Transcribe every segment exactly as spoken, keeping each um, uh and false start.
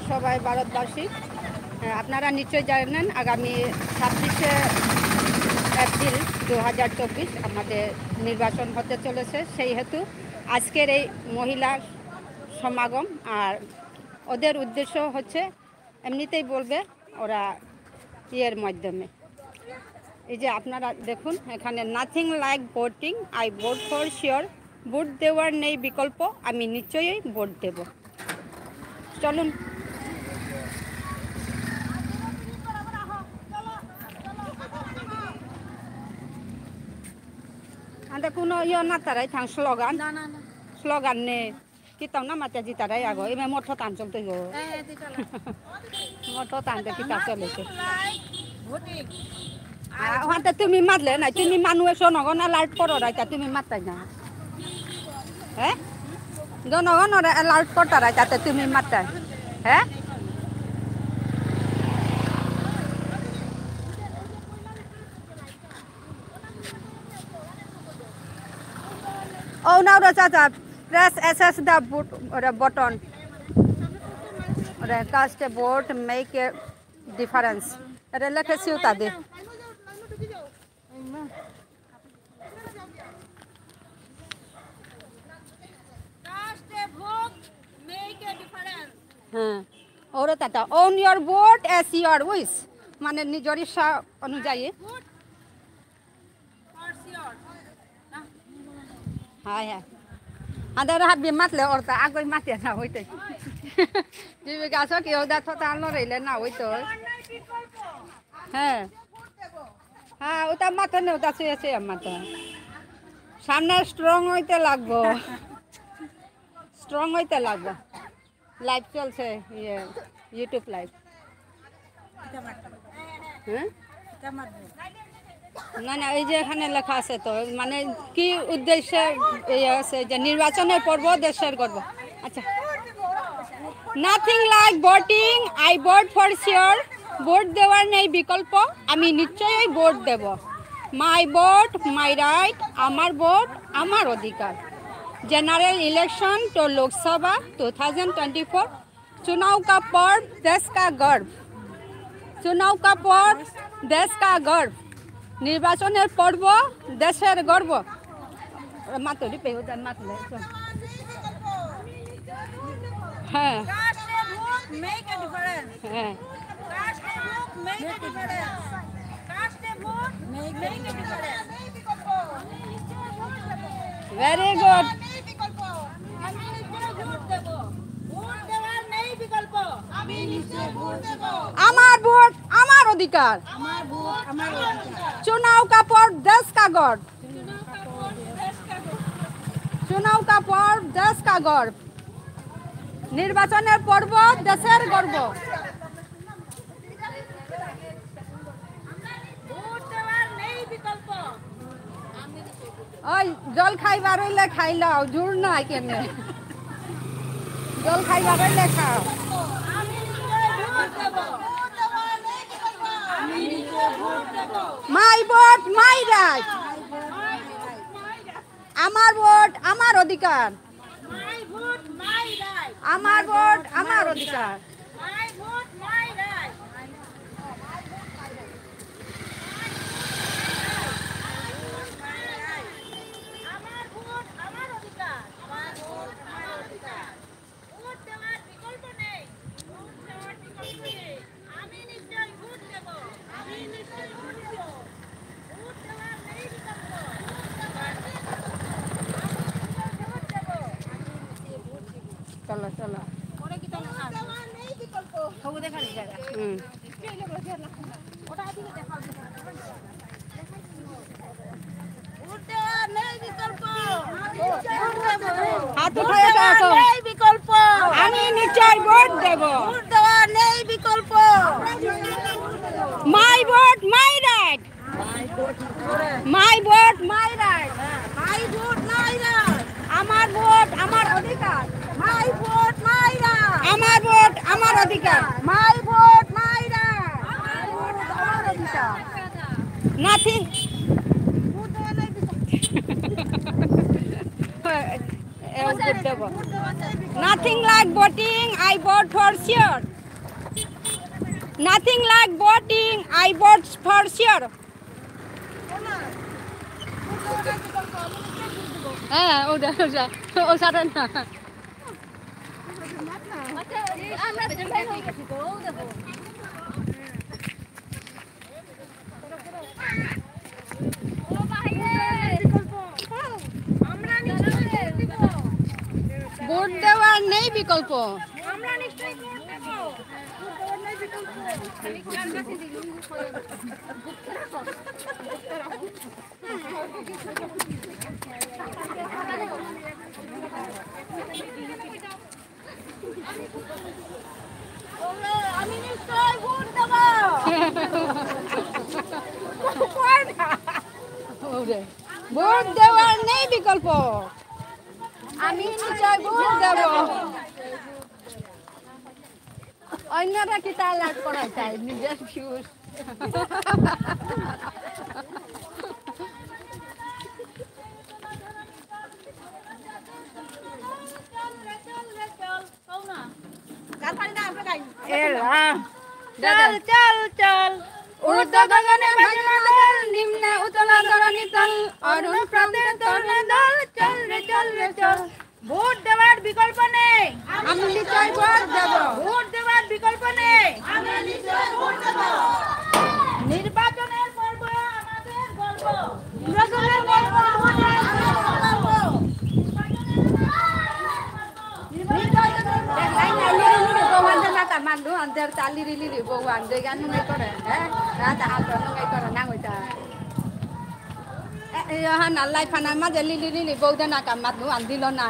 সবাই ভারতবাসী, আহ, আপনারা নিশ্চয় জানেন, আগামী ছাব্বিশে এপ্রিল দু হাজার চব্বিশ আমাদের নির্বাচন হতে চলেছে। সেই হেতু আজকের এই মহিলা সমাগম। আর ওদের উদ্দেশ্য হচ্ছে, এমনিতেই বলবে ওরা ইয়ের মাধ্যমে। এই যে আপনারা দেখুন, এখানে "Nothing like voting, I vote for sure", vote দেওয়ার নেই বিকল্প, আমি নিশ্চয়ই ভোট দেব। চলুন। আন্দা কোনো ইয়ে না তারাই থাং স্লোগান? না, না, না। স্লোগান নেই। কিতাও না মাতে জিতারাই আগো, এমে মোটর তান চলতে গো। হ্যাঁ, হ্যাঁ, তুই চালা। মোটর তানতে কিতা চলেছে। Nothing like voting. আ, ওহাতে তুমি মাতলে না, তুমি মানুষ জনগণ alert করো রাইতা, তুমি মাতাই না। হ্যাঁ? জনগণ alert করতা রাইতা, তে তুমি মাতাই। হ্যাঁ? Oh, now the, the, press S S the but-, or the button. Or the cast a vote, make a difference. এটা লেখেছি ওটা দে। Cast a vote, make a difference. হ্যাঁ। ওরে তাতা, own your vote as your wish। মানে নিজর ইচ্ছা অনুযায়ী। Vote for sure. হায়, হায়। আদার হাবি মাতলে ওরতা আগই মাতিয়া না হইতে। জীবিকা আছো কি ওদা থতা আলো রইলে না হইতো। হ্যাঁ। হ্যাঁ, ওটা মাথা নেই, ওটা শুয়ে শুয়ে মাথা। সামনে strong হইতে লাগবো। Strong হইতে লাগবো। Live চলছে, ইয়ে, YouTube live। হ্যাঁ? না, না, এই যে এখানে লেখা আছে তো, মানে কি উদ্দেশ্যে ইয়ে আছে যে নির্বাচনের পর্ব দেশের গর্ব। আচ্ছা। Nothing like voting, I vote for sure. Vote দেওয়ার নেই বিকল্প, আমি নিশ্চয়ই ভোট দেব। My vote, my right, আমার ভোট, আমার অধিকার। General election to Lok Sabha two thousand twenty-four, चुनाव का पर्व, देश का गर्व। चुनाव का पर्व, देश का गर्व। নির্বাচনের পর্ব, দেশের গর্ব। ওরা মাতো রে, পেহু দান মাতো রে, চল। হ্যাঁ। Cast a vote, make a difference. হ্যাঁ। Cast a vote, make a difference. Cast a vote, make a difference. Very good. Vote দেওয়ার নেই বিকল্প। আমি নিশ্চয় ভোট দেব। আমার ভোট, আমার অধিকার। আমার ভোট, আমার অধিকার। चुनाव का पर्व, देश का गर्व। चुनाव का पर्व, देश का गर्व। নির্বাচনের পর্ব, দেশের গর্ব। ভোট দেওয়ার নেই বিকল্প। ওই, জল খাইবার হইলে খাইলাও, জোর নাই কেনে। জল খাইবার হইলে খাও। আমি নিশ্চয় ভোট দেব। আমি নিশ্চয় vote Dev. My vote, my right. আমার ভোট, আমার অধিকার। My vote, my right. আমার ভোট, আমার অধিকার। My vote, my right. আমার ভোট, আমার অধিকার। আমার ভোট, আমার অধিকার। ভোট দেওয়ার বিকল্প নেই। ভোট দেওয়ার বিকল্প নেই। আমি নিশ্চয় ভোট দেব। আমি নিশ্চয় ভোট দেব। ভোট দেওয়ার নেই বিকল্প। ভোট দেওয়ার নেই বিকল্প। আমি নিশ্চয় ভোট দেব। চলো, চলো। পরে কি তাহলে ভোট দেওয়ার নেই বিকল্প। সবু দেখা নেই জায়গা। হুম। ওটা আজকে দেখা হবে। ভোট দেওয়ার নেই বিকল্প। হাত উঠাই আসো, আসো। নেই বিকল্প। আমি নিশ্চয় ভোট দেব। ভোট দেওয়ার নেই বিকল্প। My vote, my right. My vote, my right. My vote, my right. আমার ভোট, আমার অধিকার। My vote, my right. আমার ভোট, আমার অধিকার। My vote, my right. আমার ভোট, আমার অধিকার। Nothing. ভোট দেওয়া নেই বিকল্প। এ, ভোট দেব। ভোট দেওয়া নেই বিকল্প। Nothing like voting, I vote for sure. Nothing like voting, I vote for sure. হ্যাঁ, ওটা, ওটা, ও সাধারণ না। ভোট দেওয়ার নেই বিকল্প। আমি নিশ্চয় ভোট দেব। ওরে, ভোট দেওয়ার নেই বিকল্প। আমি নিশ্চয় ভোট দেব। অন্যরা কি তা লাগ করা চায় নিজের ভিউজ? এ রাম। চল, চল, চল। ঊর্ধ্ব গগনে ভাসমান দল, নিম্নে উতলা ধরণী তল, অরুণ প্রান্তে তরুণ দল, চল রে, চল রে, চল। ভোট দেওয়ার বিকল্প নেই। আমি নিশ্চয় ভোট দেব। ভোট দেওয়ার বিকল্প নেই। আমরা নিশ্চয় ভোট দেব। নির্বাচনের পর্ব আমাদের গর্ব। নির্বাচনের পর্ব আমাদের গর্ব। নির্বাচনের পর্ব আমাদের গর্ব। নির্বাচনের পর্ব আমাদের গর্ব। দেখলাই না, লিরি লিরি বউ আনতে না কার মান্দু, আনতে রিলি রিলি বউ আনতে গান নুঙাই করে, হ্যাঁ? রাত হাল তো নুঙাই করে, না হইতা। এ, এ, হা, নাল্লাই ফানার মাঝে লিলি লিলি বৌদে না কাম মাত নু আন্দিল না।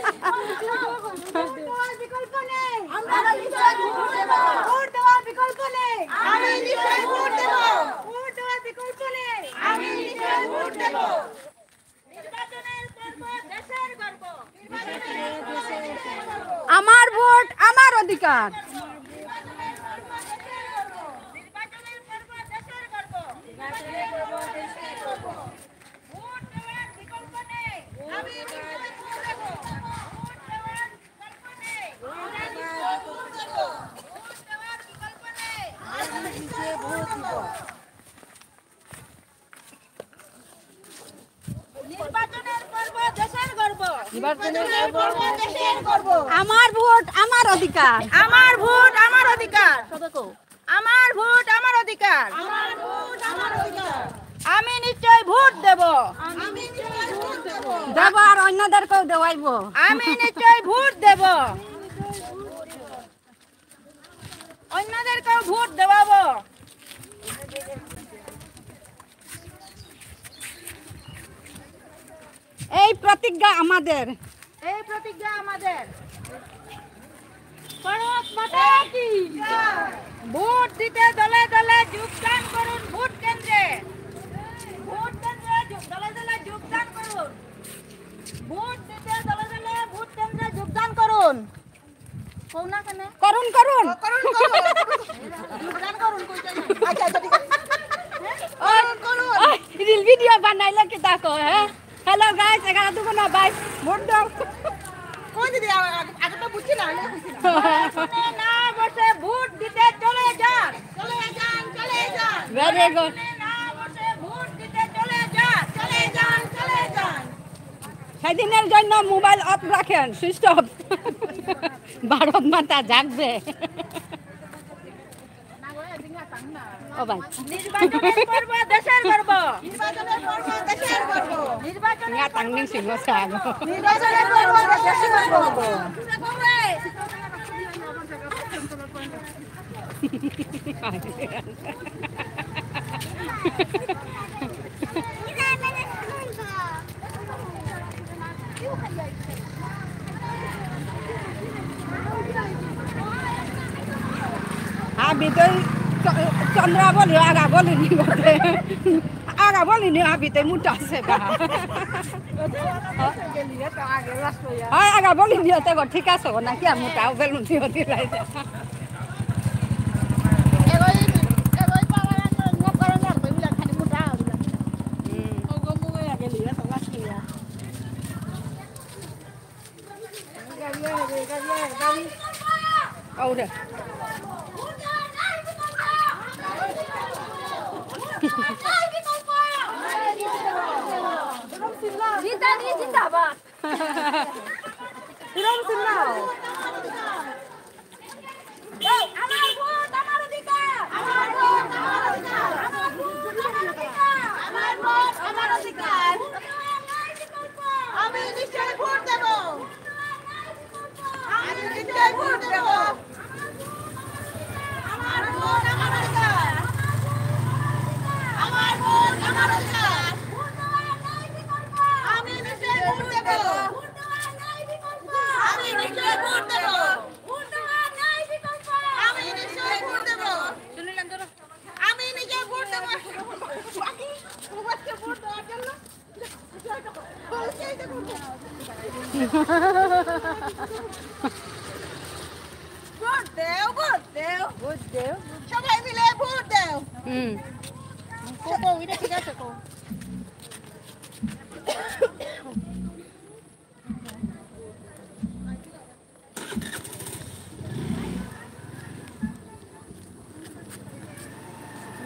ভোট দেওয়ার বিকল্প নেই। আমরা নিশ্চয় ভোট দেব। ভোট দেওয়ার বিকল্প নেই। আমি নিশ্চয় ভোট দেব। ভোট দেওয়ার বিকল্প নেই। আমি নিশ্চয় ভোট দেব। নির্বাচনের পর্ব দেশের গর্ব। আমার ভোট, আমার অধিকার। নির্বাচনের পর্ব দেশের গর্ব। ভোট দেওয়ার বিকল্প নেই। আমি নিশ্চয় ভোট দেব। ভোট দেওয়ার বিকল্প নেই। আমি নিশ্চয় ভোট দেব। ভোট দেওয়ার বিকল্প নেই। আমি নিশ্চয় ভোট দেব। নির্বাচনের পর্ব দেশের গর্ব। নির্বাচনের পর্ব দেশের গর্ব। আমার ভোট আমার অধিকার। আমার ভোট আমার অধিকার। সবাই কও। আমার ভোট আমার অধিকার। আমার ভোট আমার অধিকার। আমি নিশ্চয় ভোট দেব। আমি নিশ্চয় ভোট দেব। দেব আর অন্যদেরকেও দেওয়াইব। আমি নিশ্চয় ভোট দেব। অন্যদেরকেও ভোট দেওয়াবো। এই প্রতিজ্ঞা আমাদের। এই প্রতিজ্ঞা আমাদের। ভারত মাতা কি? ভোট দিতে দলে দলে যোগদান করুন ভোট কেন্দ্রে। ভোট কেন্দ্রে যো-, দলে দলে যোগদান করুন। ভোট দিতে দলে দলে ভোট কেন্দ্রে যোগদান করুন। কও না কেনে? করুন, করুন। ও, করুন, করুন, করুন। যোগদান করুন, কইতে না। আচ্ছা, আচ্ছা, ঠিক আছে। ও, করুন, করুন। ও, reel video বানাইলে কি দেখো, হ্যাঁ? Hello guys, এগারো দুগুণ বাইশ, ভোট দাও। কই দিদি, আ-, আ-, আগে তো বুঝছি না, আমি বুঝছি না। না বসে ভোট দিতে চলে যান। চলে যান, চলে যান। Very good. না বসে ভোট দিতে চলে যান। চলে যান, চলে যান। সেদিনের জন্য মোবাইল অফ রাখেন, সুইচ অফ। ভারত মাতা জাগবে। ও ভাই। নির্বাচনের পর্ব দেশের গর্ব। নির্বাচনের পর্ব দেশের গর্ব। নির্বাচনের পর্ব দেশের গর্ব। নির্বাচনের পর্ব দেশের গর্ব। হাবিতই চ-, চন্দ্রাবলী আগা বলিনি বটে। আগা বলিনি হাবিতই মোটা আছে গা। হয়, আগা বলিনি হতে গো, ঠিক আছে গো, না কি আর মোটা বেলুন দিয়ে দিলাই। এগোই, এগোই পাওয়ার আগে অন্য করে ওরে। জিন্দাবাদ, জিন্দাবাদ। এই, আমার ভোট, আমার অধিকার। আমার ভোট, আমার অধিকার। আমার ভোট, আমার অধিকার। আমার ভোট, আমার অধিকার। আমি নিশ্চয়ই ভোট দেব। আমি নিশ্চয়ই ভোট দেব। আমার ভোট, আমার অধিকার। আমার ভোট, আমার অধিকার। আমি নিশ্চয়ই ভোট দেব। আমি নিশ্চয়ই ভোট দেব। ভোট দেওয়ার নাই বিকল্প। আমি নিশ্চয়ই ভোট দেব। আমি নিজে ভোট দেব। বাকি সবাইকে ভোট দেওয়ার জন্য। ভোট দেও, ভোট দেও। ভোট দেও। সবাই মিলে ভোট দেও। হুম। কো, কো, এটা ঠিক আছে, কো।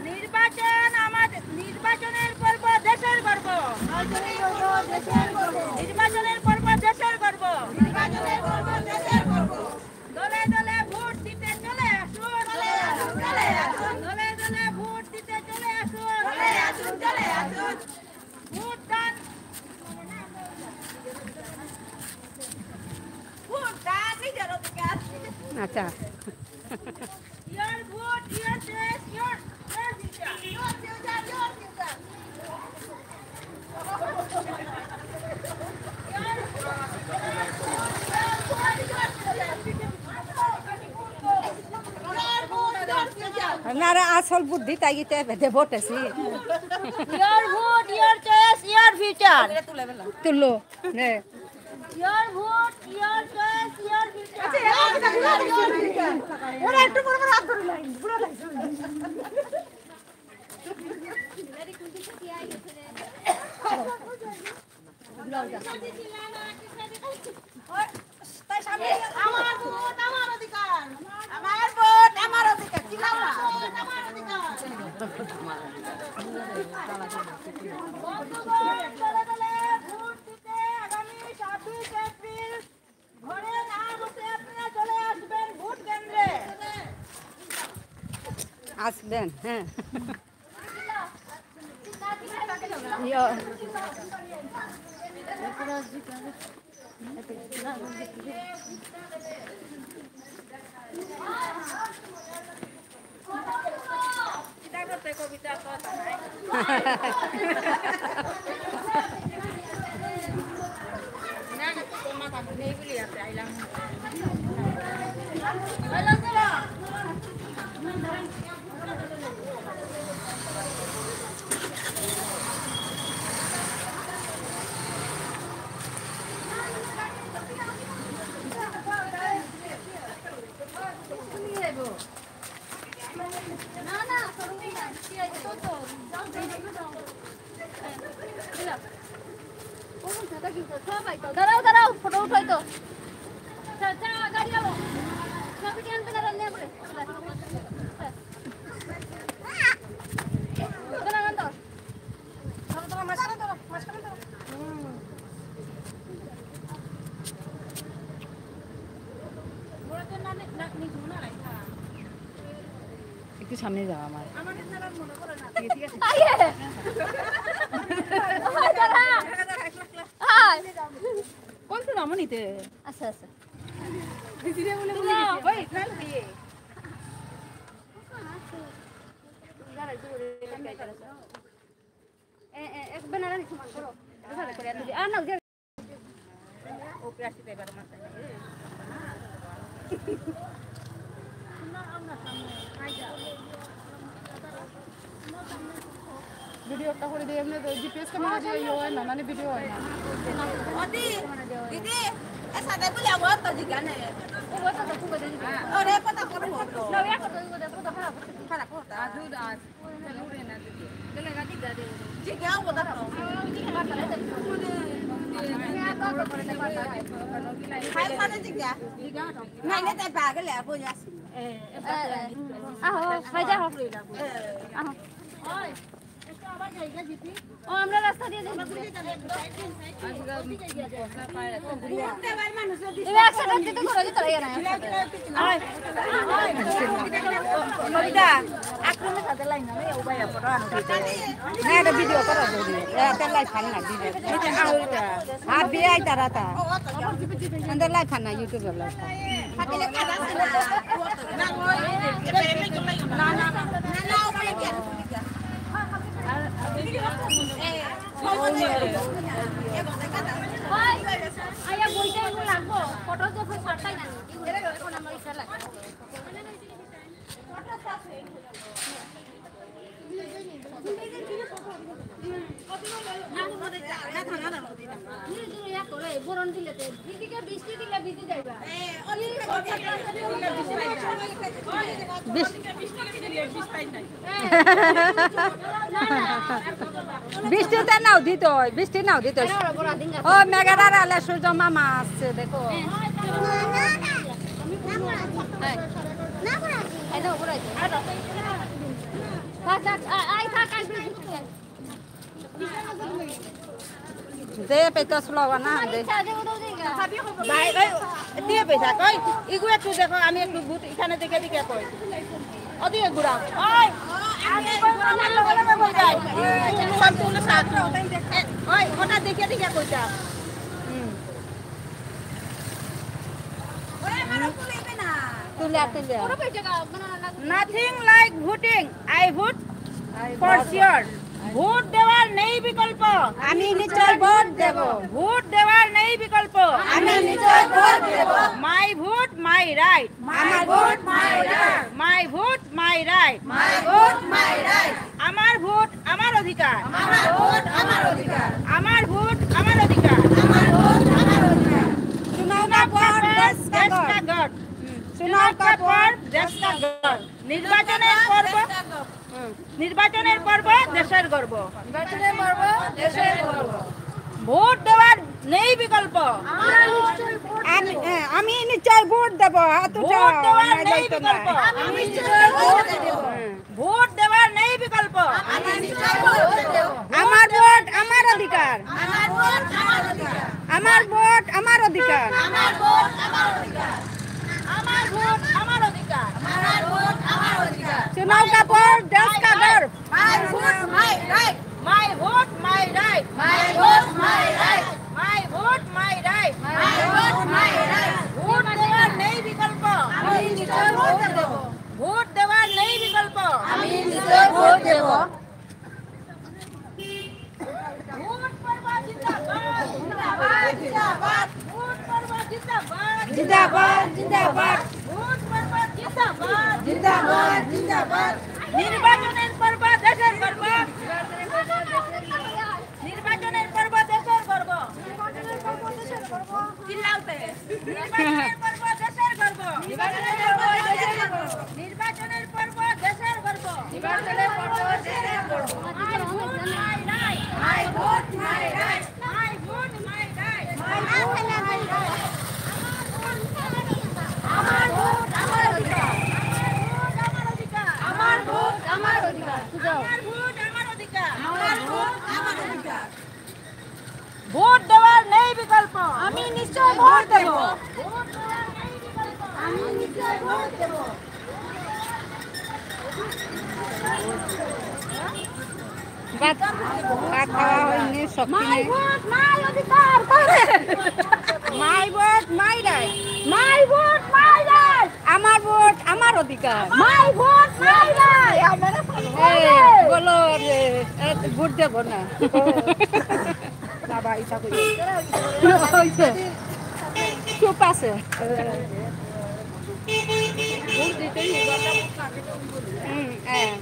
নির্বাচন আমাদের, নির্বাচনের পর্ব দেশের গর্ব। নির্বাচনের পর্ব দেশের গর্ব। নির্বাচনের পর্ব দেশের গর্ব। নির্বাচনের পর্ব দেশের গর্ব। দলে দলে ভোট দিতে চলে আসুন। চলে আসুন, চলে আসুন। দলে দলে ভোট দিতে চলে আসুন। চলে আসুন, চলে আসুন। ভোট দান। ভোট দান, নিজের অধিকার। আচ্ছা। Your vote, your choice, your, your future. Your future, your future. আপনারা আসল বুদ্ধি তাই গিতে বেদে ভোট আসি। Your vote, your choice, your future. তুলো। নে। Your vote, your choice, your future. আচ্ছা, এরা কি জানি না, your future। ওরা একটু পরে পরে হাত ধরে লাইন, পুরো লাইন। আমার ভোট, আমার অধিকার। আমার ভোট, আমার অধিকার। চিল্লাও না। আমার ভোট, আমার অধিকার। বন্ধুগণ, দলে দলে ভোট দিতে আগামী ছাব্বিশ এপ্রিল ঘরে না বসে আপনারা চলে আসবেন ভোট কেন্দ্রে। আসবেন, হ্যাঁ। ইয়ো। দাঁড়াও, দাঁড়াও, ফটো উঠাই তো। চা, চা, গাড়ি আলো। সব কি আনতে না রান্না করে। ধরো, ধরো, মাঝখানে ধরো, মাঝখানে ধরো। হুম। একটু সামনে যাও আমার। ঠিক আছে, ঠিক আছে। আইয়ে। হাই। কোন তো নামও নিতে? আচ্ছা, আচ্ছা। দিদি রে বলে বলে গেছি। ওই, না, না, ইয়ে। এ, এ, এক ব্যানার আনি সমান করো। দেখা যাক করে এত দিয়ে। আর না, যে ভিডিও একটা করে দিয়ে, এমনি তো জিপিএস ক্যামেরা দিয়ে ইয়ে হয় না, মানে ভিডিও হয় না। ওদি, দিদি, এসাদে বুলে আমার তো জিগানে। ও, ও তো খুব ভালো। ওরে, কথা করো তো। না, ইয়া করো, ইয়া করো, খারাপ। খারাপ কথা। আদু দাস। খাই খাতে জিগা। নাই, নাই, তাই বাগে লে, বই আসি। আহো, খাই যা, আহো। আহো। ও, আমরা রাস্তা দিয়ে যাই। এবার একসাথে দিতে করো, দিতে লাগে না। কবিতা, আক্রমে সাথে লাইন না, ও ভাই, ফটো আনো দিতে। না, এটা ভিডিও করা যাবে। এটা লাইভ ফান না, ভিডিও। আর বিয়ে আইতা রাতা। আমাদের লাইভ ফান না, YouTube লাইভ ফান। বৃষ্টিতে নাও দিত হয়, বৃষ্টি নাও দিত হয়। ও, মেঘারার আলে সূর্য মামা আসছে, দেখো। দে, পেটা সুলাওয়া না, দে। ভাই, ওই, দিয়ে পেটা, কই, ইগু একটু দেখো, আমি একটু ভূত এখানে দেখে দেখে কই। ওদিকে ঘুরাও। ওই, আমি কই, আমার লগে লগে কই যাই। সব তুলে সাত। এ, ওই, ওটা দেখে দেখে কই যাও। হুম। তুলে, তুলে। Nothing like voting. I vote for sure. Vote দেওয়ার নেই বিকল্প। আমি নিশ্চয় ভোট দেব। ভোট দেওয়ার নেই বিকল্প। আমি নিশ্চয় vote Dev. My vote, my right. My vote, my right. My vote, my right. My vote, my right. আমার ভোট, আমার অধিকার। আমার ভোট, আমার অধিকার। আমার ভোট, আমার অধিকার। আমার ভোট, আমার অধিকার। चुनाव का पर्व देश का गर्व। चुनाव का पर्व देश का गर्व। নির্বাচনের পর্ব, হুম, নির্বাচনের পর্ব দেশের গর্ব। নির্বাচনের পর্ব দেশের গর্ব। ভোট দেওয়ার নেই বিকল্প। আমরা নিশ্চয়ই ভোট আমি, দেব। হ্যাঁ, আমি নিশ্চয় ভোট দেব। হাত উঠাও। ভোট দেওয়ার নেই বিকল্প। আমি নিশ্চয় ভোট দেব। হুম। ভোট দেওয়ার নেই বিকল্প। আমি নিশ্চয় ভোট দেব। আমার ভোট আমার অধিকার। আমার ভোট আমার অধিকার। আমার ভোট আমার অধিকার। আমার ভোট আমার অধিকার। আমার ভোট আমার অধিকার। আমার ভোট আমার অধিকার। चुनाव का पर्व देश का गर्व। My vote, my right. My vote, my right. My vote, my right. My vote, my right. My vote, my right. Vote দেওয়ার নেই বিকল্প। আমি নিশ্চয় ভোট দেব। ভোট দেওয়ার নেই বিকল্প। আমি নিশ্চয় ভোট দেব। ভোট পর্ব জিন্দাবাদ, জিন্দাবাদ, জিন্দাবাদ। ভোট পর্ব জিন্দাবাদ, জিন্দাবাদ, জিন্দাবাদ। ভোট পর্ব জিন্দাবাদ, জিন্দাবাদ, জিন্দাবাদ। নির্বাচনের পর্ব দেশের গর্ব। নির্বাচনের পর্ব দেশের গর্ব। নির্বাচনের পর্ব দেশের গর্ব। চিল্লাও তে। নির্বাচনের পর্ব দেশের গর্ব। নির্বাচনের পর্ব দেশের গর্ব। নির্বাচনের পর্ব দেশের গর্ব। My vote, my right. My vote, my right. My vote, my right. আমার ভোট, আমার অধিকার। আমার ভোট, আমার অধিকার। আমার ভোট, আমার অধিকার। আমার ভোট, আমার অধিকার। ভোট দেওয়ার নেই বিকল্প। আমি নিশ্চয় ভোট দেব। ভোট দেওয়ার নেই বিকল্প। আমি নিশ্চয় ভোট দেব। ভাত, ভাত খাওয়া হয়নি, শক্তি নেই। My vote, my অধিকার। My vote, my right. My vote, my right. আমার ভোট, আমার অধিকার। My vote, my right. এ, বলো রে, এ, ভোট দেব না। বাবা, ইচ্ছা করি। ওই যে, চুপ আছে। ভোট দিতেই হবে। হুম, হ্যাঁ।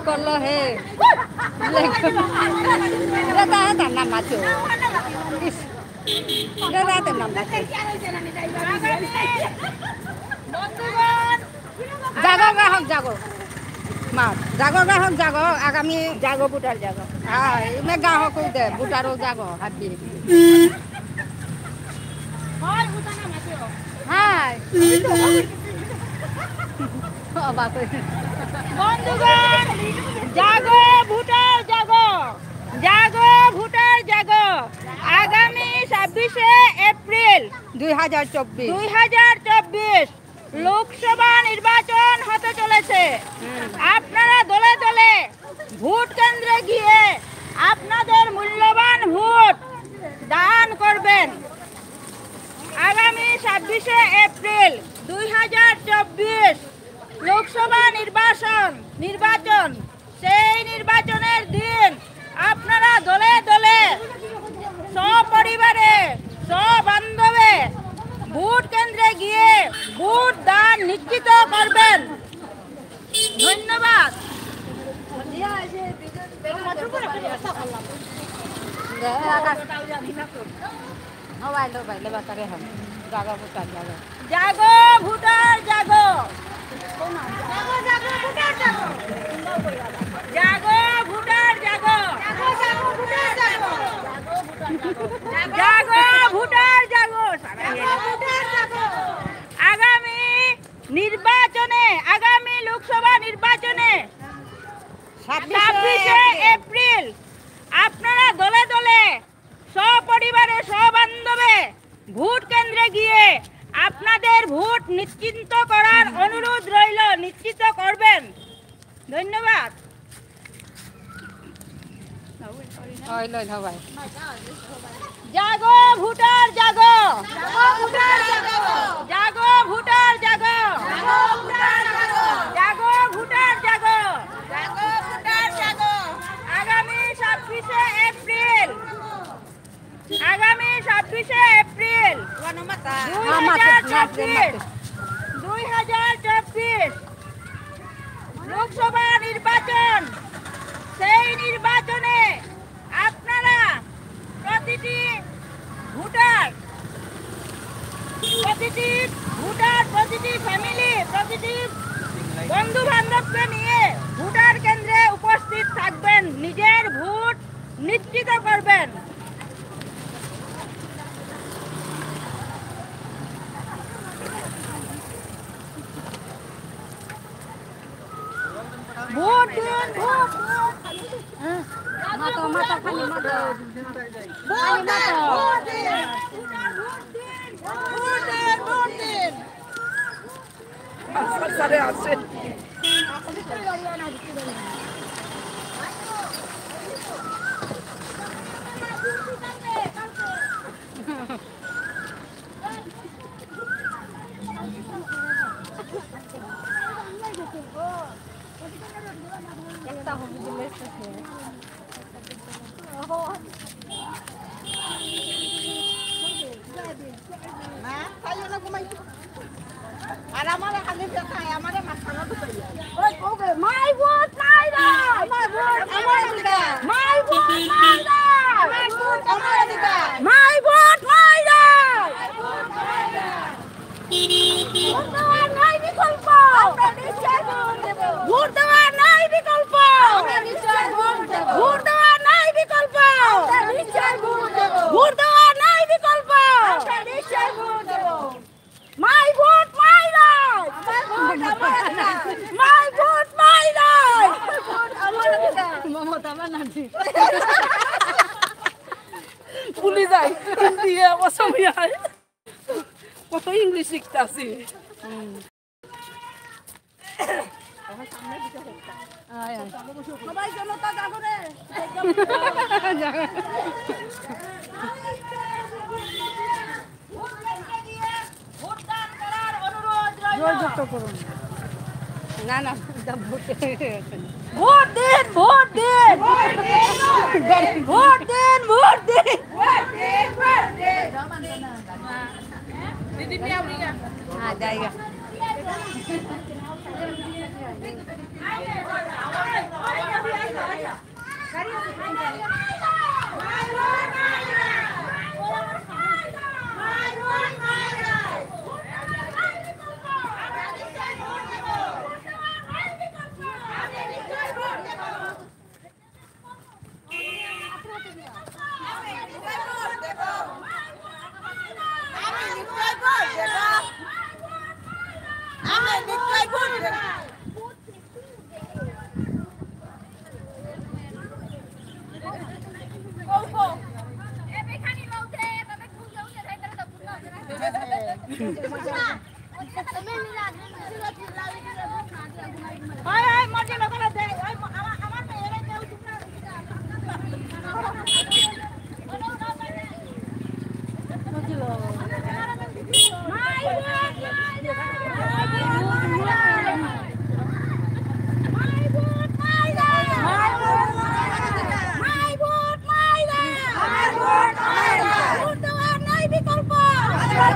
করলো হে। দাদা, দাদা, নাম আছে। ইস, দাদা, দাদা, নাম আছে। জাগো গ্রাহক জাগো। মা, জাগো গ্রাহক জাগো, আগামী জাগো ভোটার জাগো। হ্যাঁ, ইমে গ্রাহক দে, ভোটারও জাগো, হাবি। হ্যাঁ। অবাক হয়ে। বন্ধুগণ, জাগো ভোটার জাগো, জাগো ভোটার জাগো। আগামী ছাব্বিশে এপ্রিল দুই হাজার চব্বিশ। দুই হাজার চব্বিশ লোকসভা নির্বাচন হতে চলেছে। হুম। আপনারা দলে দলে ভোট কেন্দ্রে গিয়ে আপনাদের মূল্যবান ভোট দান করবেন। আগামী ছাব্বিশে এপ্রিল দুই হাজার চব্বিশ লোকসভা নির্বাচন, নির্বাচন, সেই নির্বাচনের দিন আপনারা দলে দলে, সপরিবারে, সবান্ধবে ভোট কেন্দ্রে গিয়ে ভোট দান নিশ্চিত করবেন। ধন্যবাদ। হবাই লো, বাইলে বাতারে হন। জাগো ভোটার জাগো। জাগো ভোটার জাগো। জাগো, জাগো ভোটার জাগো। জাগো ভোটার জাগো। জাগো, জাগো ভোটার জাগো। জাগো ভোটার জাগো। জাগো ভোটার জাগো। আগামী নির্বাচনে, আগামী লোকসভা নির্বাচনে ছাব্বিশে ছাব্বিশে এপ্রিল। এপ্রিল আপনারা দলে দলে, সপরিবারে, সবান্ধবে ভোট কেন্দ্রে গিয়ে আপনাদের ভোট নিশ্চিন্ত করার অনুরোধ রইল, নিশ্চিত করবেন। ধন্যবাদ। ওই লই হবাই। জাগো ভোটার জাগো। জাগো ভোটার জাগো। জাগো ভোটার জাগো। জাগো ভোটার জাগো। জাগো ভোটার জাগো। জাগো ভোটার জাগো। আগামী ছাব্বিশে এপ্রিল। আগামী ছাব্বিশে এপ্রিল দুই হাজার চব্বিশ, দুই হাজার চব্বিশ লোকসভা নির্বাচন। সেই নির্বাচনে আপনারা প্রতিটি ভোটার, প্রতিটি ভোটার, প্রতিটি ফ্যামিলি, প্রতিটি বন্ধু বান্ধবকে নিয়ে ভোটার কেন্দ্রে উপস্থিত থাকবেন, নিজের ভোট নিশ্চিত করবেন। ভোট দিন, ভোট দিন। হ্যাঁ, মাতো, মাতো, খালি মাতো। ভোট দিন, ভোট দিন। ভোট দিন, ভোট দিন। ভোট দিন, ভোট দিন। আরে আছে। একটা হলুদ লেস আছে। না, তাই ওরা ঘুমাই। আর আমার এখানে যেতে হয়, আমার মাঝখানে ঢুকাই যায়। ওই, ওকে, my vote, my right। আমার ভোট, আমার অধিকার। My vote, my right। আমার ভোট, আমার অধিকার। My vote, my right। Vote দেওয়ার নাই বিকল্প। আমরা নিশ্চয় ভোট দেব। ভোট দেওয়ার নাই বিকল্প। আমরা নিশ্চয় ভোট দেব। ভোট দেওয়ার নাই বিকল্প। আমরা নিশ্চয় ভোট দেব। ভোট দেওয়ার নাই বিকল্প। আমরা নিশ্চয় vote Dev. My vote, my right। আমার ভোট, আমার অধিকার। My vote, my right। আমার ভোট, আমার অধিকার। মমতা ব্যানার্জি। ভুলি যাই, হিন্দি, অসমীয়া। কত ইংলিশ শিখতাছি। আয়, আয়। সবাই জনতা জাগো রে। জয়যুক্ত করুন। না, না, এটা ভোট। ভোট দিন, ভোট দিন। ভোট দিন, ভোট দিন। হ্যাঁ, জায়গা।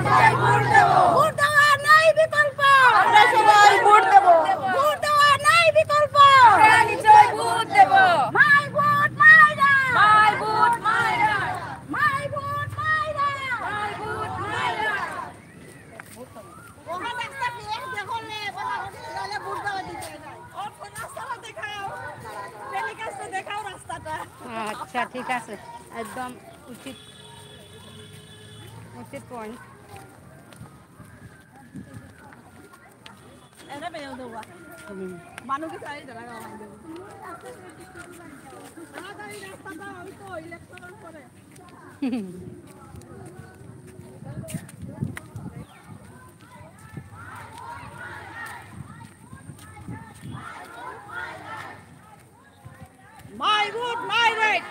ভোট দেওয়া নাই বিকল্প। আমরা সবাই ভোট দেব। ভোট দেওয়া নাই বিকল্প। আমরা নিশ্চয় vote Dev. My vote my right। My vote my right। My vote my right। My vote my right। ওখানে একটা মেয়ে দেখো নে, বলা হচ্ছে, তাহলে ভোট দেওয়া দিতে নাই। ওর রাস্তাটা দেখাও। টেলিকাস্টে দেখাও রাস্তাটা। আচ্ছা, ঠিক আছে। একদম উচিত, উচিত পয়েন্ট। এরা বেরো দেওয়া। হুম। মানুষকে চাই তারা গাওয়া দেবো। তাড়াতাড়ি রাস্তাটা, ওই তো ইলেকশনের পরে। My vote my right।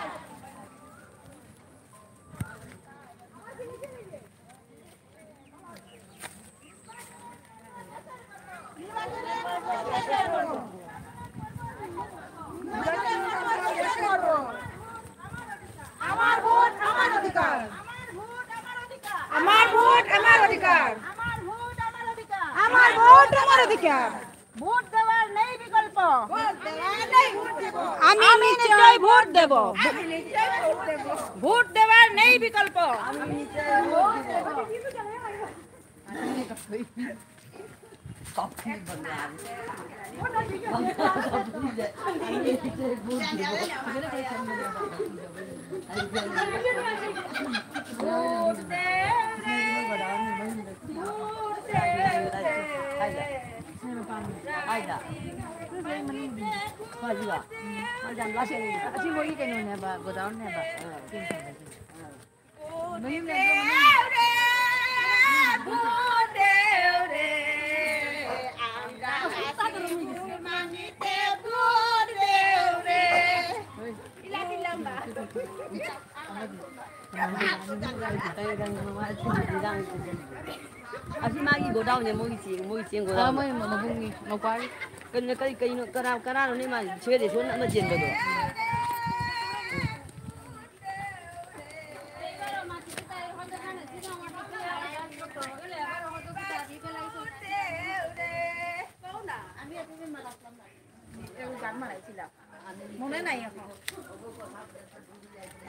আমার ভোট আমার অধিকার। আমার ভোট আমার অধিকার। আমার ভোট আমার অধিকার। ভোট দেওয়ার নেই বিকল্প। আমি নিশ্চয় ভোট দেব। ভোট দেওয়ার নেই বিকল্প। Asi magi godown ya, mogi si, mogi si godown. Mogi, mogi, mogi. Kan na kai kai no kara kara no ne ma chere so na ma jendo do. মনে নাই এখন।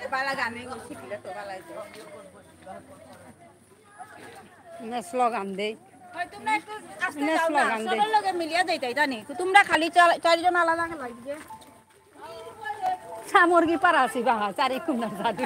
এ বালা গানে গো শিখিলে তো বালা হইতো। না, স্লোগান দেই। হয়, তোমরা একটু আস্তে না, যাও না, স্লোগান দেই। সবার লগে মিলিয়া যাইতাই, জানি। তোমরা খালি চার-, চারজন আলাদা খেলা দিবে। সামর্গি পারা আছি বাহা, চারি কুন্ডা যাবি।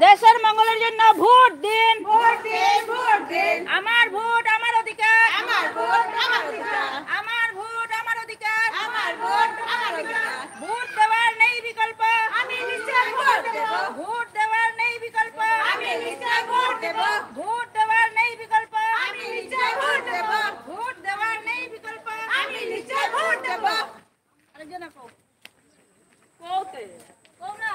দেশের মঙ্গলের জন্য ভোট দিন। ভোট দিন, ভোট দিন। আমার ভোট আমার অধিকার। আমার ভোট আমার অধিকার। আমার ভোট আমার অধিকার। আমার ভোট আমার অধিকার। ভোট দেওয়ার নেই বিকল্প। আমি নিশ্চয় ভোট দেব। ভোট দেওয়ার নেই বিকল্প। আমি নিশ্চয় ভোট দেব। ভোট দেওয়ার নেই বিকল্প। আমি নিশ্চয় ভোট দেব। ভোট দেওয়ার নেই বিকল্প। আমি নিশ্চয় ভোট দেব। আরেকজন আপু। কওতে। কও না।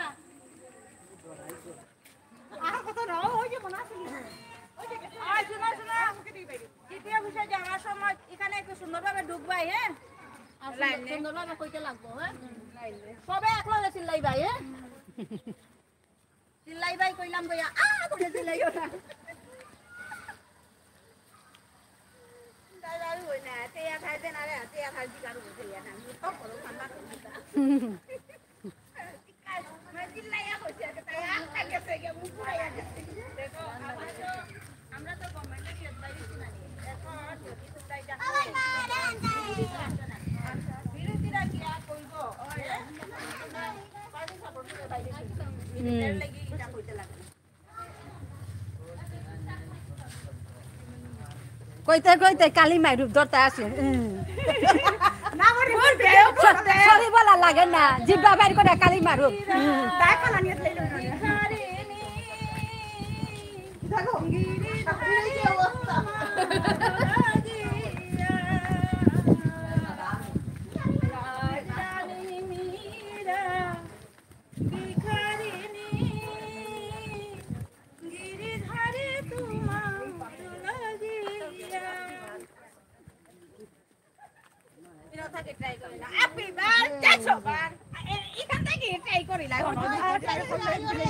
আর কত রও, ওই যে মনে আছে নি? ওই যে গেছে। আয়, শোনো, শোনো। মুখে দিয়ে বাইরে। তৃতীয় বিষয় যাওয়ার সময় এখানে একটু সুন্দরভাবে ঢুকবাই, হ্যাঁ? আর সুন্দর-, লাইনে। সুন্দরভাবে কইতে লাগবো, হ্যাঁ? লাইনে। সবে এক লগে চিল্লাইবাই, হ্যাঁ? চিল্লাইবাই কইলাম গইয়া, আ, করে চিল্লাইও না। দাদা, ওই না, তে আধার দেন, আরে, তে আধার দিকে আরো বসে যান, আমি তো বড় ঠান্ডা করে দিতাম। মানে চিল্লাইয়া কইছে, তাই আটটা গেছে গিয়া, মুখ ঘুরাইয়া গেছে। দেখো, আমরা তো, আমরা তো গভর্নমেন্টের এডভাইস শুনি। এখন যদি তোমরা এটা করো, বিরোধীরা কি আর কইবো? পার্টি সাপোর্ট করে বাইরে চলে যাও। হুম। এর লাগি এটা কইতে লাগে না। কইতে কইতে কালি মারুপ ধরতে আসে। হুম। না, আমার রিপোর্ট দেও, স-, করতে। সরি বলা লাগে না, জিব্বা বাইর করে কালি মারুপ। হুম। তাই কালা নিয়ে লইল না। দেখো, এই যে অবস্থা। ভিখারিণী, গিরিধারী তোমার লাগিয়া। এরা থাকে ট্রাই করে না। আপনি বার, চারশো বার। এ-, এখান থেকে ট্রাই করি না। এখান থেকে ট্রাই করলে টাইম দিলে।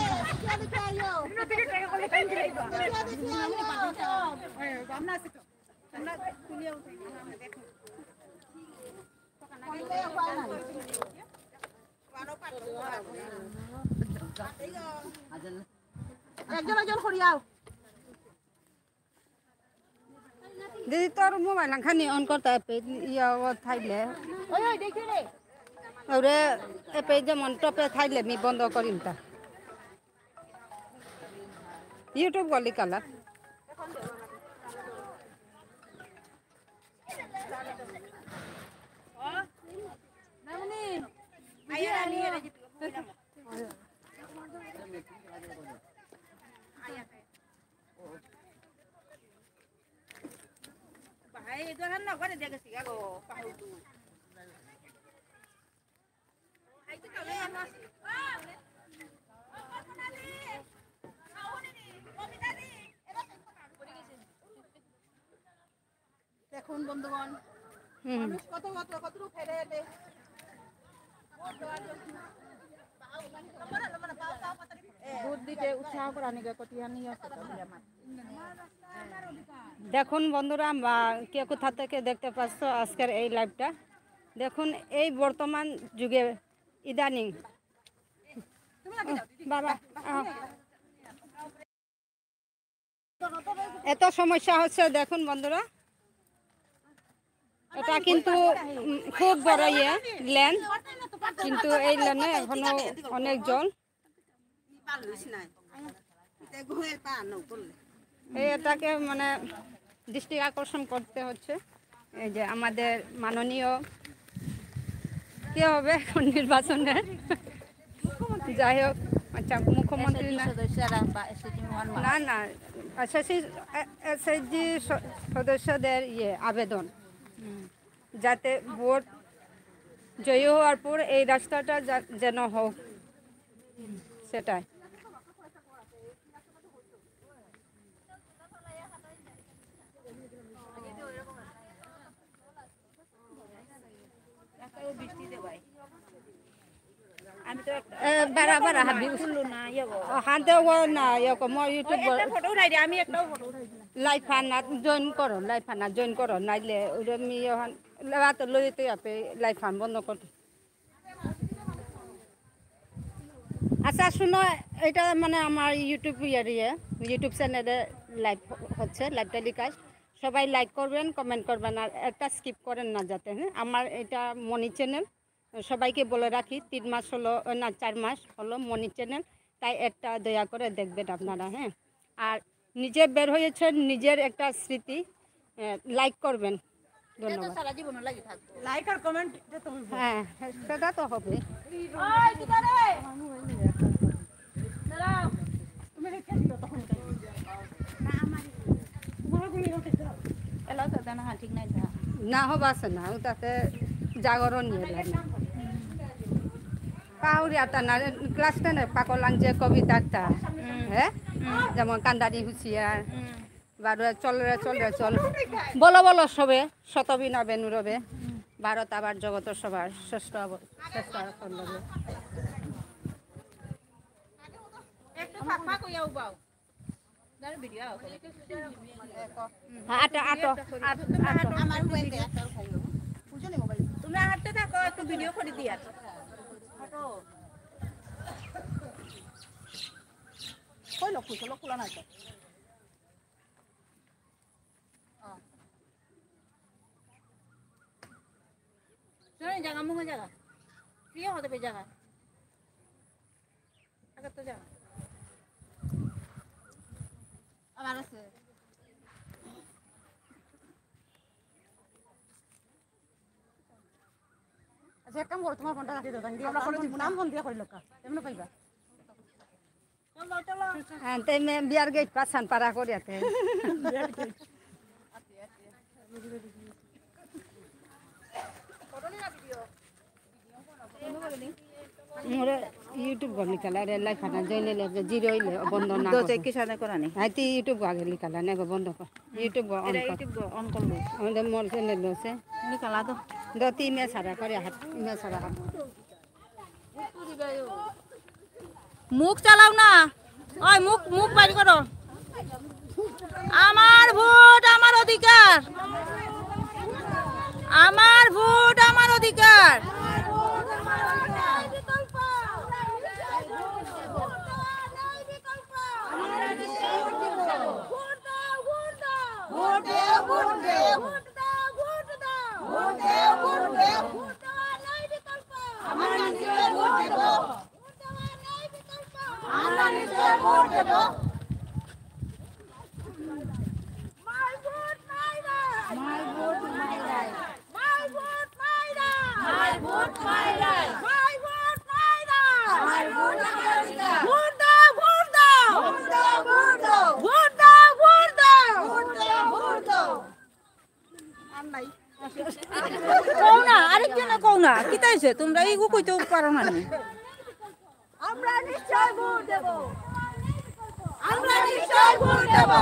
আমরা আছি তো। আমরা তুলিয়ে উঠে, আমরা দেখো। একজন একজন করিয়াও। দিদি, তোর মোবাইল খানি অন করতে এপে ইয়া ও থাইলে। ওই, ওই, দেখি রে। ওরে, এপে যেমন টপে থাইলে মি বন্ধ করিম তা। YouTube গলি কালা। ভাই, এ ধরনের না করে দেখেছি গো, পাহুড়। দেখুন বন্ধুগণ, হুম। মানুষ কত, কত, কতটুকু ফেরে এলে ভোট দেওয়ার জন্য। ভোট দিতে উৎসাহ করা নিয়ে কত জানি আছে তো আমার। দেখুন বন্ধুরা, বা কে কোথা থেকে দেখতে পাচ্ছ আজকের এই লাইভটা, দেখুন এই বর্তমান যুগে ইদানিং, বাবা, আহ, এত সমস্যা হচ্ছে দেখুন বন্ধুরা, এটা কিন্তু, উম, খুব বড় ইয়ে, লেন, কিন্তু এই লেনে এখনো অনেক জল। এই এটাকে মানে দৃষ্টি আকর্ষণ করতে হচ্ছে, এই যে আমাদের মাননীয় কে হবে এখন নির্বাচনে, যাই হোক, আচ্ছা, মুখ্যমন্ত্রী না, সদস্যরা বা এসএইচজি মহান না, না, এসএসসি, এ-, এসএইচজি স-, সদস্যদের ইয়ে আবেদন, যাতে ভোট জয়ী হওয়ার পর এই রাস্তাটা যা-, যেন হোক, সেটাই। এ, বারা, বারা, হাবি। ও, হাতে ও না, ইয়ে কো, মোর YouTube একটা ফটো উঠাই দে, আমি একটাও ফটো উঠাই দিলাম। Live হান না join করো, live হান না join করো, নাইলে ওরে মি ইয়ে হান, লেবা তো লইতে আপে live হান বন্ধ করো। আচ্ছা, শুনো, এটা মানে আমার YouTube ইয়ে, YouTube channel-এ live হচ্ছে, live telecast। সবাই like করবেন, comment করবেন, আর একটা skip করেন না যাতে, হ্যাঁ? আমার এটা মনি channel, সবাইকে বলে রাখি, তিন মাস হলো, না, চার মাস হলো মনি channel। একটা দয়া করে দেখবেন আপনারা, হ্যাঁ। আর নিজে বের হয়েছেন, নিজের একটা স্মৃতি, আহ, like করবেন। ধন্যবাদ। সারা জীবন লাগি থাকবো। Like আর comment দিতে হবে। হ্যাঁ, সেটা তো হবে। ওই, কি করে? দাঁড়াও। তুমি রেখে দিও তখন। না, আমার তোমার গুলি ওঠে দাও। এলা তো দানা, হ্যাঁ, ঠিক নাই তো। না হবা আছে না, ওটাতে জাগরণ নিয়ে লাগে। পাউরি আতা না, class ten এ পাকলাং যে কবিতা একটা, হুম। হ্যাঁ? হুম। যেমন কান্দারি হুঁশিয়ার, হুম। বারো চল রে, চল রে, চল। বলো, বলো সবে, শত বীণা বেণু রবে। হুম। ভারত আবার জগত সবার শ্রেষ্ঠ অব-, শ্রেষ্ঠ আসন রবে। একটু ফাঁক ফাঁক হইয়া উবাও। হ্যাঁ, আটো, আটো, আটো, আটো। আমার মোবাইল দে, একটা খাইও। বুঝো নি মোবাইল? তুমি হাঁটতে থাকো, একটু video করে দিয়া। হাঁটো। কই লক্ষ্য, লক্ষ্য না তো। চলো, জায়গা, মুঙে জায়গা। প্রিয় হতে পে জায়গা। আগে তো জায়গা। আবার আছে। আচ্ছা, এক কাম করো, তোমার ফোনটা রাখি দাও, তাই আমরা ফোন দিব, নাম ফোন দিয়ে করি লোকা, এমন পাইবা। হ্যাঁ, তে মে বিয়ার গেট পাসান পারা করিয়াতে। মোরে YouTube গো নিকালা রে, লাইফ না জইলে লে, জিরো হইলে বন্ধ না দোচে করো। কিসানে করানি? হাই তি YouTube গো আগে নিকালা নে গো বন্ধ কর। YouTube গো on এরা কর। YouTube গো on করলো। আমাদের মোর চ্যানেল আছে। নিকালা তো। দো তি মে সারা করে হাত, মে সারা হাত। মুখ চালাও না। ওই মুখ, মুখ বাইর করো। আমার ভোট আমার অধিকার। আমার ভোট আমার অধিকার। ভোট দাও, ভোট দাও। ভোট দাও, ভোট দাও। ভোট দাও, ভোট দাও। ভোট দাও, ভোট দাও। ভোট দেওয়ার নেই বিকল্প। ভোট দেওয়ার নেই বিকল্প। আমরা নিশ্চয় vote Dev. My vote, my right. My vote, my right. My vote, my right. My vote, my right. My vote, my right. My vote, my right. Vote দাও, ভোট দাও। ভোট দাও, ভোট দাও। ভোট দাও, ভোট দাও। ভোট দাও, ভোট দাও। আর নাই। কও না, আরেকজনে কও না। কিতা হইছে? তোমরা এইগো কইতেও পারো না নি? আমরা নিশ্চয় ভোট দেব। আমরা নিশ্চয় ভোট দেব।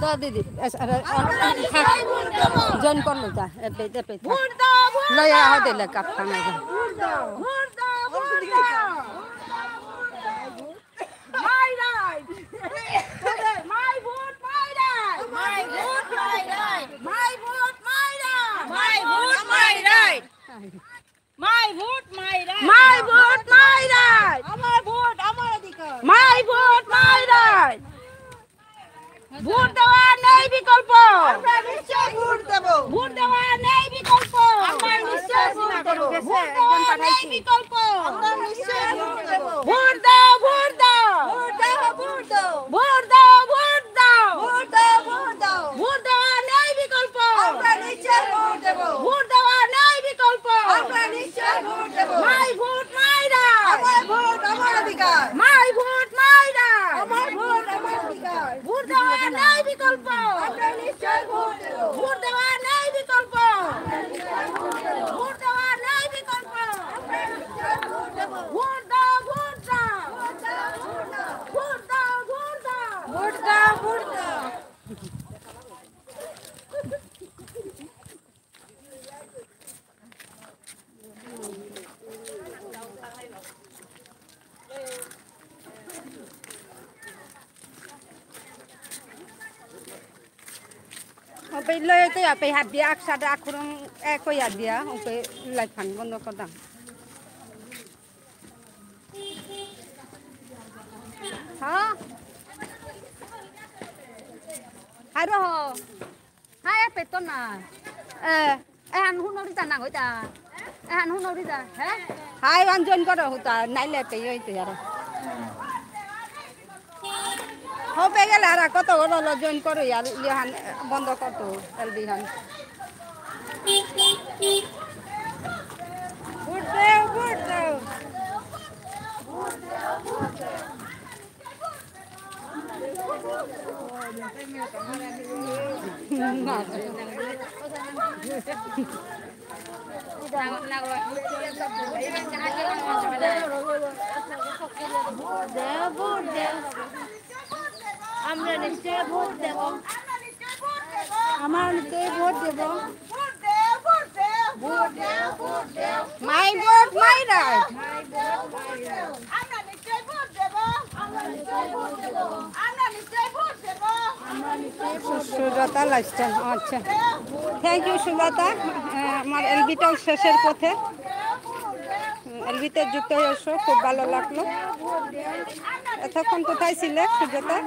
দাও দিদি, এস-, আরে, আমরা নিশ্চয় ভোট দেব। জয়েন করলো যা, এপে, এপে। ভোট দাও, ভোট লয়া দাও। হদে লেকা ফাঙা যা। ভোট দাও। ভোট দাও, ভোট দাও। My right. My vote, my right. My vote, my right. My vote, my right. My vote, my right. My vote, my right. My vote, my right. আমার ভোট, আমার অধিকার। My vote, my right. Vote দেওয়া নেই বিকল্প। আমরা নিশ্চয় vote দেব। ভোট দেওয়া নেই বিকল্প। আমরা নিশ্চয় ভোট দেব। ভোট দেওয়া নেই বিকল্প। আমরা নিশ্চয় ভোট দেব। ভোট দাও, ভোট দাও। ভোট দাও, ভোট দাও। ভোট দাও, ভোট দাও। ভোট দাও, ভোট দাও। ভোট দেওয়া নেই বিকল্প। আমরা নিশ্চয় ভোট দেব। ভোট দেওয়া নেই বিকল্প। আমরা নিশ্চয় vote Dev. My vote, my right. আমার ভোট, আমার অধিকার। My vote, my right. আমার ভোট, আমার অধিকার। ভোট দেওয়া নেই বিকল্প। আমরা নিশ্চয় ভোট দেব। ভোট দেওয়া নেই বিকল্প। ভোট দেওয়া নেই বিকল্প। ভোট দাও, ভোট দাও। ভোট দাও, ভোট দাও। ভোট দাও, ভোট দাও। ওপে লয় তো আপে হাত দিয়া, আকসাদে আখুরং এক হইয়া দিয়া, ওপে লাইট ফান বন্ধ করতাম। হ্যাঁ? হারো হ। হাই, এ পেতো না। এ, এহান হুনরি যা না হইতা। এহান হুনরি যা, হ্যাঁ? হাই, ওয়ান জয়েন করো হুতা, নাইলে পেয়ে হইতে আর। পেয়ে গেলে আর কত বড় হলো, জয়েন করো, আর ইয়ে হান বন্ধ করতো, এলবি হান। ভোট দেও, ভোট দেও। দেও, ভোট দেও। আমরা নিশ্চয় ভোট দেব। আমরা নিশ্চয় ভোট দেব। ভোট দেও, ভোট দেও, ভোট দেও, ভোট দেও। My vote, my right. Vote দেও, ভোট দেও। আমরা নিশ্চয় ভোট দেব। আমরা নিশ্চয় ভোট দেব। আমরা নিশ্চয় ভোট দেব। সুজাতা লাইফস্টাইল, আচ্ছা। Thank you, Sujata. আহ, আমার এলবিটাও শেষের পথে। এলবিতে যুক্ত হয়েছো, খুব ভালো লাগলো। এতক্ষণ কোথায় ছিলে, সুজাতা?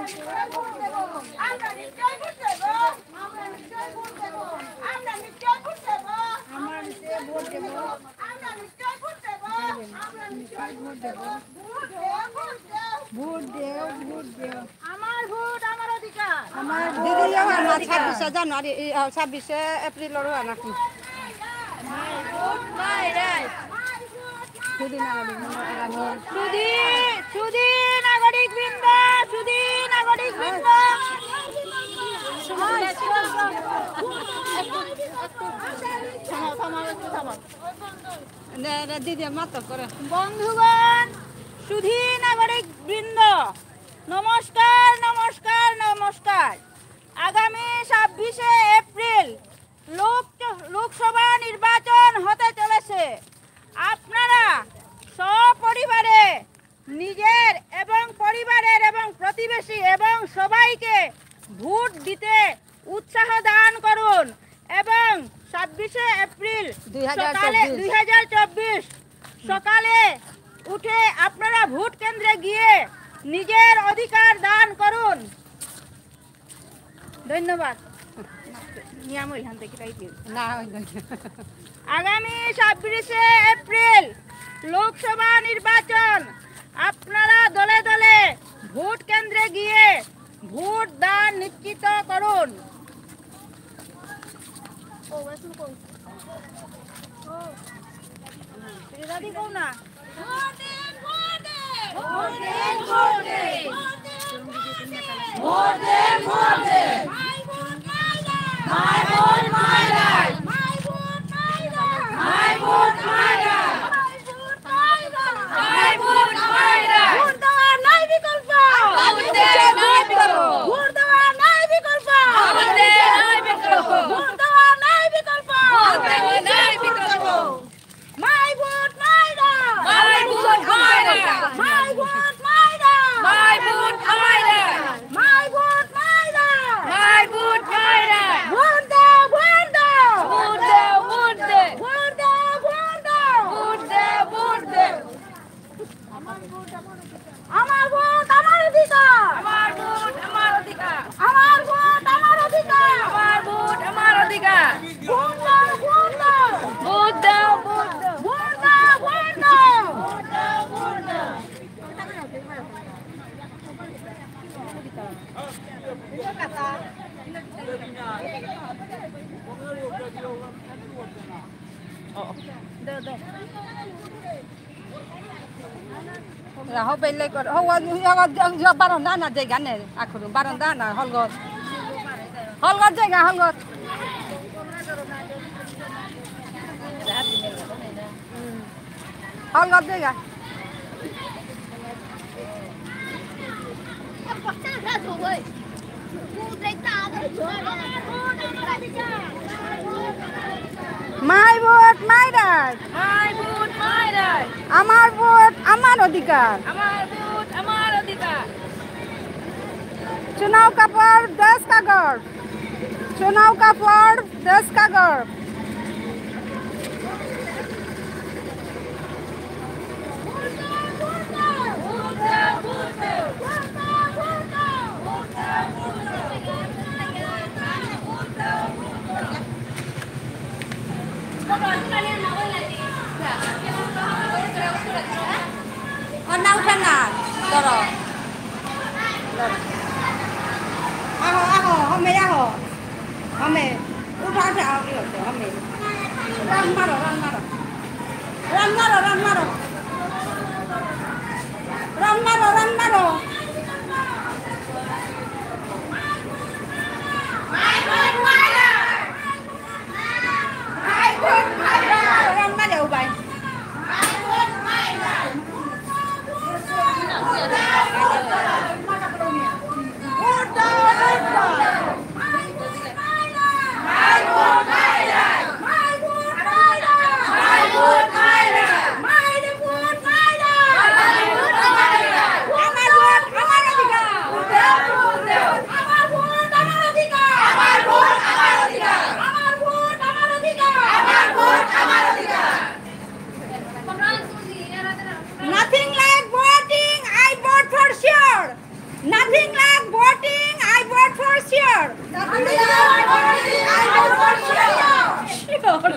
ভোট দেও, ভোট দেও। আমার ভোট, আমার অধিকার। আমার ভোট, দিদি, আমার আমার অধিকার। ছাব্বিশে জানুয়ারি, এই, আহ, ছাব্বিশে এপ্রিলর ওয়ান নাকি? My vote, my right. সুধী নাগরিক বৃন্দ, আগামী সুধী, সুধী নাগরিক বৃন্দ, সুধী নাগরিক বৃন্দ। থামাও, থামাও, একটু থামাও। নে, নে, দিদি, মাত করে। বন্ধুগণ, সুধী নাগরিক বৃন্দ, নমস্কার, নমস্কার, নমস্কার। আগামী ছাব্বিশে এপ্রিল লোক-, লোকসভা নির্বাচন হতে চলেছে। আপনারা সপরিবারে নিজের এবং পরিবারের এবং প্রতিবেশী এবং সবাইকে ভোট দিতে উৎসাহ দান করুন এবং ছাব্বিশে এপ্রিল দুই হাজার চব্বিশ। সকালে, দুই হাজার চব্বিশ সকালে উঠে আপনারা ভোট কেন্দ্রে গিয়ে নিজের অধিকার দান করুন। ধন্যবাদ। নিয়াম ইলহান দেখি তাই দিও। না, ওই না। আগামী ছাব্বিশে এপ্রিল লোকসভা নির্বাচন। আপনারা দলে দলে ভোট কেন্দ্রে গিয়ে ভোট দান নিশ্চিত করুন। ও, ওয়েসু কই? ও। দাদি কও না। ভোট দিন, ভোট দিন। ভোট দিন, ভোট দিন। ভোট দিন, ভোট দিন। ভোট দিন, ভোট দিন। My vote, my right. My vote, my right. My vote, my right. My vote, my right. My vote, my right. My vote, my right. Vote দেওয়ার নাই বিকল্প। ভোট দেওয়ার নাই বিকল্প। ভোট দেওয়ার নাই বিকল্প। ভোট দেওয়ার নাই বিকল্প। ভোট দেওয়ার নাই বিকল্প। ভোট দেওয়ার নাই বিকল্প। My vote, my right. My vote, my right. My vote, my right. My vote, my right. My vote, my right. Vote দাও, ভোট দাও। ভোট দাও, ভোট দাও। ভোট দাও, ভোট দাও। ভোট দাও, ভোট দাও। আমার ভোট, আমার অধিকার। আমার ভোট, আমার অধিকার। আমার ভোট, আমার অধিকার। আমার ভোট, আমার অধিকার। ভোট দাও, ভোট দাও। ভোট দাও, ভোট দাও। ভোট দাও, ভোট দাও। ভোট দাও, ভোট দাও। রাহো বেলে কর। হো, ওয়া, ওয়া, ওয়া, ওয়া, বারো না, না, জায়গা নেই। আখরু, বারো না, না, হলগত। হলগত জায়গা, হলগত। হুম। হলগত জায়গা। My vote, my right. My vote, my right. আমার ভোট, আমার অধিকার। আমার ভোট, আমার অধিকার। चुनाव का पर्व देश का गर्व। चुनाव का पर्व देश का गर्व। অনা উঠা না, ধরো। ধরো। মেয়া হ। হামে। উঠা, উঠা, আউরি হতে, হামে। রান মারো, রান মারো। রান মারো, রান মারো। রান মারো, রান মারো। রান মারো, রান মারো, ভাই। Nothing like voting, I vote for sure. Nothing like voting, I vote for sure. Nothing like voting, I vote for sure. Sure.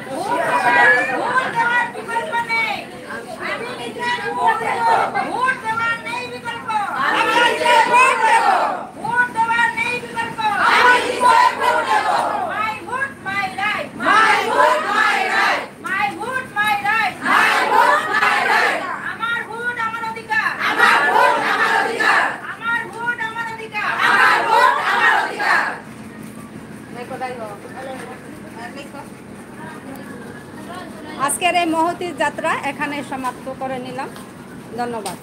Vote দেওয়ার বিকল্প নেই। আমি নিজে ভোট দেব। ভোট দেওয়ার নেই বিকল্প। আমি নিজে ভোট দেব। ভোট দেওয়ার নেই বিকল্প। আমি নিজে ভোট দেব। My vote, my right. My vote, my right. My vote, my right. My vote, my right. আমার ভোট আমার অধিকার। আমার ভোট আমার অধিকার। আমার ভোট আমার অধিকার। আমার ভোট আমার অধিকার। আজকের এই মহতী যাত্রা এখানে সমাপ্ত করে নিলাম। ধন্যবাদ।